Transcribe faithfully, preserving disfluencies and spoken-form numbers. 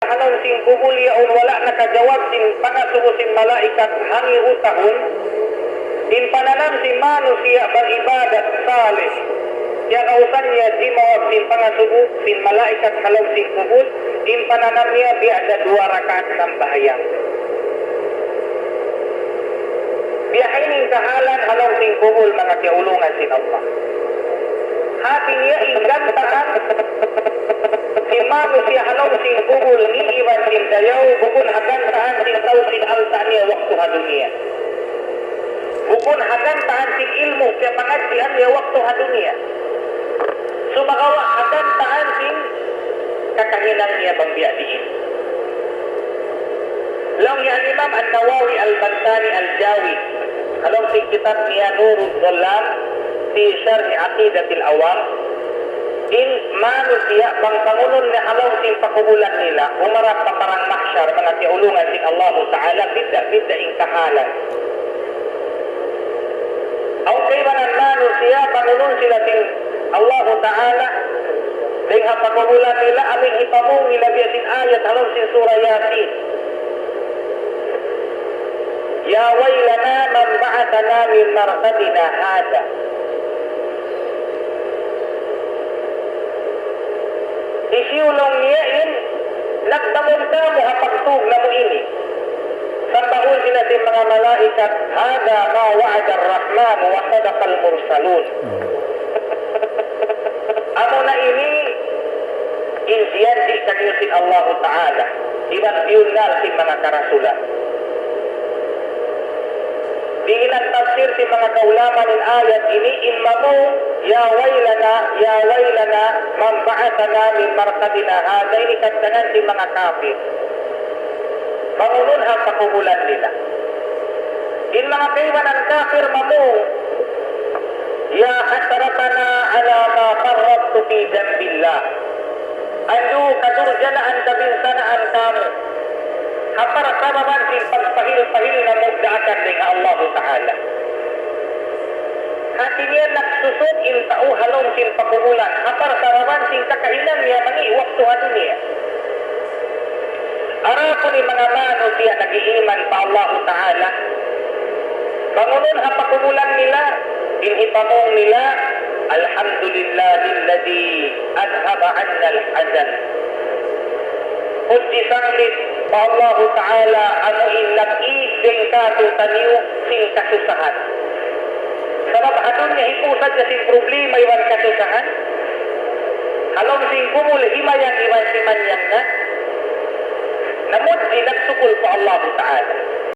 ha lawm sin kubul yaun wala' nakajawab sin pangasubu sin malaikat hangibu tahun, in pananam sin manusiya' baribadat salih, kiyakausan niya jimawab sin pangasubu sin malaikat ha lawm sin kubul, in pananam niya biya' da duwa rakaat sambahayang. Biya' ha ini in kahalan ha lawm sin kubul, manga kiyaulungan sin Allah. Hati niya in gantaan sin manusiya' ha lawm sin kubul, ngi' iban sin dayaw, bukun ha gantaan sin tau sin alta' niya waktu ha dunya. Bukun ha gantaan sin ilmu' kiyapangadjian niya waktu ha dunya. Sumagawa' ha gantaan sin kakahinang niya bang biya' diin. Laung hi Al-Imam An-Nawawi Al-Bantani Al-Jawi, ha lawm sin kitab niya Nuruz Zallam fi Sharhi Aqidatil Awam, in manusiya' bang bangunun niya ha lawm sin pakubulan nila, humarap pa parang mahsyar, manga kiyaulungan sin Allahu Ta'ala, bidda'-bidda' in kahalan. Awn kaibanan manusiya', bangunun sila sin Allahu Ta'ala, dayn ha pakubulan nila, amuin hipamung nila biya' sin ayat ha lawm sin Surah Yasin. يا ويلنا من بعثنا من مرقدنا هذا. Hisiyu laung niya in nagbangun kamu ha pagtug namu' ini? Sambungun sila sin manga malaikat, هذا ما وعد الرحمن وصدق المرسلون. Amuna ini in jiyanji' kaniyu sin Allahu Ta'ala, iban biyunnal sin manga karasulan. Dihilan tafsir sin manga kaulamaan in ayat ini, in mamung, يا ويلنا، يا ويلنا من بعثنا من مرقدنا هذا, ini kabtangan sin manga kapir. Bangunun ha pakubulan nila. In manga kaibanan kapir mamung, يا حسرتنا على ما فرطت في جنب الله. Andu' kadurjanaan, kabinsanaan kamu ha parsababan sin pagpahil-pahil namu' daakan dayn ha Allahu Ta'ala. Hati niya nagsusug in tau ha lawm sin pakubulan ha parsababan sin kakahinang niya mangi' waktu ha dunya. Adapun in manga manusiya' nag-iiman pa Allahu Ta'ala, bangunun ha pakubulan nila, in hipamung nila, الحمد لله الذي أذهب عنا الحزن. Pudji sanglit pa Allahu Ta'ala, amu in nag-ig dayn kātu'niyu sin kasusahan. Sabab ha dunya hipu sadja sin problema iban kasusahan. Ha lawm sin kubul himayang iban simanyang na. Na mudji nagsukul pa Allah.